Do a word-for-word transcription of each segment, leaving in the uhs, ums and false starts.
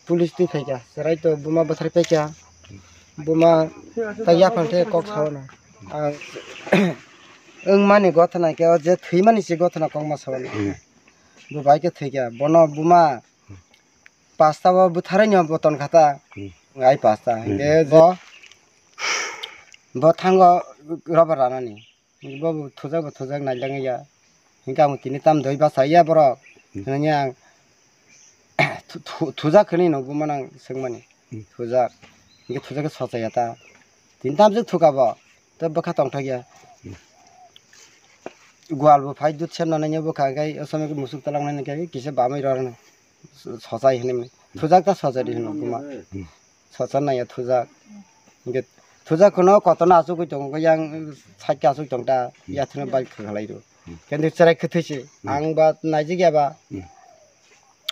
Police twi phaikha, chwrai to buma bwthar paikha, buma ta yaphang khe kok sao no. Ang wngmani gothana khe o je thwimani se gothana kokma sao no. Hmm. Bo bai khe thwikha, bono buma pasta o bwtharwi no bo ton kha ta, Hmm. ai pasta. Hmm. Hinkhe bo, bo thango rubber ranani. Bo bo thujak bo thujak nailangya. Hinkhe ang tini tam doi basa ya borok. Hmm. Hinani ang thu-, thu-, thujak hinwi no buma nang swngmani. Hmm. Thujak. Hinkhe thujak khe sochaya ta. Tini tam jwk thuka bo. Tei bwkha tongthokya. Hmm. Gwal bo phai dud semna nangya bwkha khe o somoi musuk twlangna nangkhe kisa bamwi rw rwna. Sochai hinwi. Thujak ta sochai di hino buma. Hmm. Sochar naiya thujak. Hinkhe thujak kheno kotorno achugwi tongo, yang side khe achugwi tong ta, Hmm. yathwino bike khwkhalai rw. Hmm. Khe chwrai kwthwi se, Hmm. ang ba naijik ya ba. Hmm.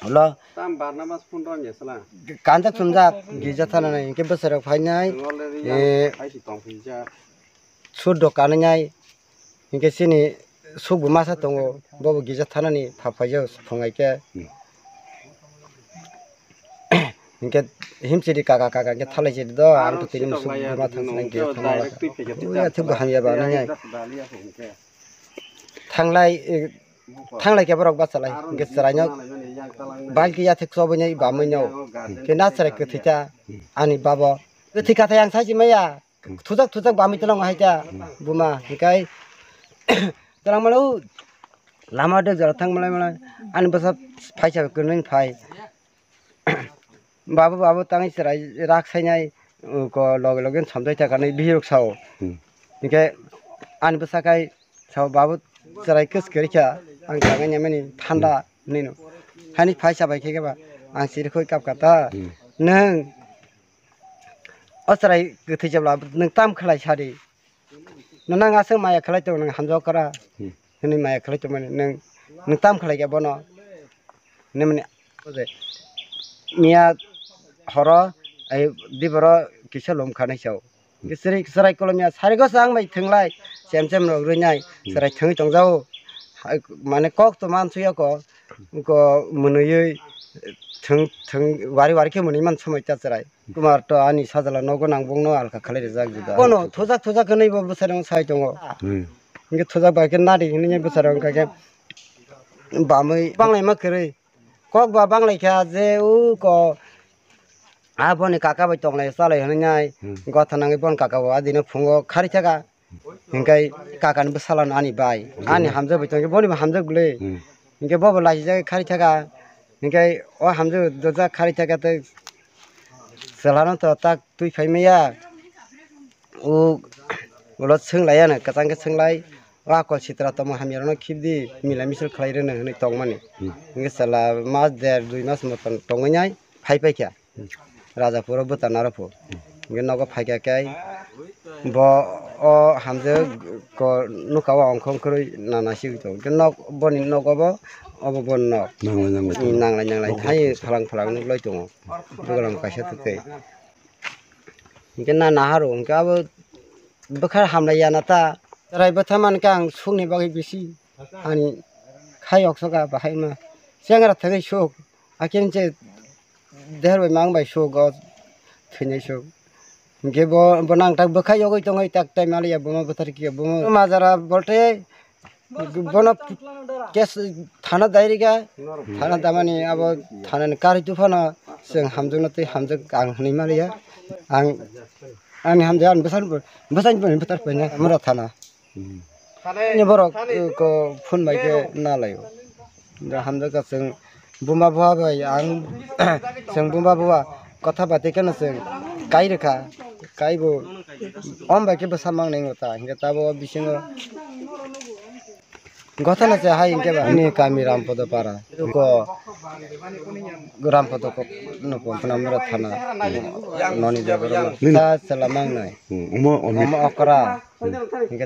Ulo. Tam barna mas phone rw ya sala. Kanjak chumjak, gija thananai, hinkhe bwsarok phainai, Already eh, yang hai si tong phi ja. Suddo kanwi nai, hinkhe chini sukbo masa tongo, bobo gija thanani pha phaijao phungai khe. Hmm. Hinkhe himchiri kaka kaka hinkhe thalai chiri do, ang to tini musuk buma thang sinai gija thangma. Uya thik bo hamya ba nai. Thanglai, eh, thanglai khe borok bachalai, hinkhe chwraino balki yathek chobwi nai bamwi no. Hinkhe na chwrai kwthwi ta, ani babo. Kwthwi kathai ang sai si maya. Thujak thujak bamwi tolong hai ta buma hikai. Tolong malo lama de jora thang malai malai ani bwsa phaisa kwnwi phai. Babu babu tangwi chwrai rak sainai ko loge loge samjai ta kanwi bihirok sao. Hmm. Hikai ani bwsa kai sao babu chwrai kwchwrwi kha ang tangwi nyamani thanda Hmm. nino. Hani phaisa bai khe ba ang siri khoi kap kata. Hmm. Nang O chwrai kwthwi jabla nwng tam khlai sadi. Nang aswk maya khlai tong nwng hamjao kara. Hmm. Hwnwi maya khlai tongmani nwng, nwng tam khlai khe bono. Hwnwi mani miya horo ai diboro kisa lom khanai sao. Chwrai, chwrai kolomya sarigo chang bai thwnglai chem chem rok rwnai Hmm. chwrai thwngwi tongjao. Hai, mane kok to mansuya ko. Ko mwnwiwi thwng thwng wari wari khe mwnwi man somoi ta chwrai. Kumar to ani sajla nogo nang bongno alka khalai rijak juda. Bono thujak thujak hwnwi bo bwsarong sai tongo. Hmm. Hinkhe thujak bai khe nadi hwnwi bwsarong kha khe bamwi banglai ma kwrwi. Kok ba banglai kha je u ko aboni kaka bai tonglai chalai hwnwi nai Hmm. gotha nangwi bon kaka bo adino phungo khari thaka. Hinkhe kakani bwsala no ani bai. Ani hamjak bai tongkhe boni bo hamjak bwle. Hmm. Hinkhe bobo laijak khari thaka. Hinkhe o hamjak dojak khari thaka tei chwla no to tak twi phai maya. O ulo swng laiya no kwchang khe swng lai. O akol sitra tongma hamya rok no khibdi mila misil khlai rwno hinwi tongmani. Hmm. Hinkhe chwla mas der dui mas motom tongwi nai phai paikha. Rajapuro bwta narwkhu. Hinkhe nogo phaikha khe bo o hamjwk ko nukha o ongkhong kwrwi nana sigwi tongo. Hinkhe nok boni nogo bo obo boni nok. Nanglai nanglai tongo. Nanglai nanglai hai phalang phalang nuklai tongo. Bugram kaisa twtwi. Hinkhe na naharo hinkhe abo bwkha hamlai ya na ta. Chwrai bwtha mankhe ang sukni bagwi bisi. Ani khai oksoka bahai ma chengra thangwi suk, akin je der bai mang bai suk o thwinai suk. Hinkhe bo, bo nang tak bwkhai yogwi tongwi tak tai maliya buma bwthar kiya buma majara bolte bono kes thana dairiga thana damani abo thanani kari tuphano chwng hamjakno tei hamjak ang hwnwi maliya. Ang ani hamjak ani bwsani bwsani bwthar paina mura thana. Hmm. Ni borok, eh, ko phone bai khe na laio. Da hamjak ka chwng buma bua bai ang chwng buma bua kotha bati khe no chwng kai rwkha. Kai bo om bai khe bwsa mang nai ta hinkhe tabo bisingo gotha na se hai hinkhe ba ni kami Rampodo para ko Rampodo ko no pon phana mura thana noni de borok ta chwla mang nai. Hmm, omo, omo. Omo okra. Hmm. Hinkhe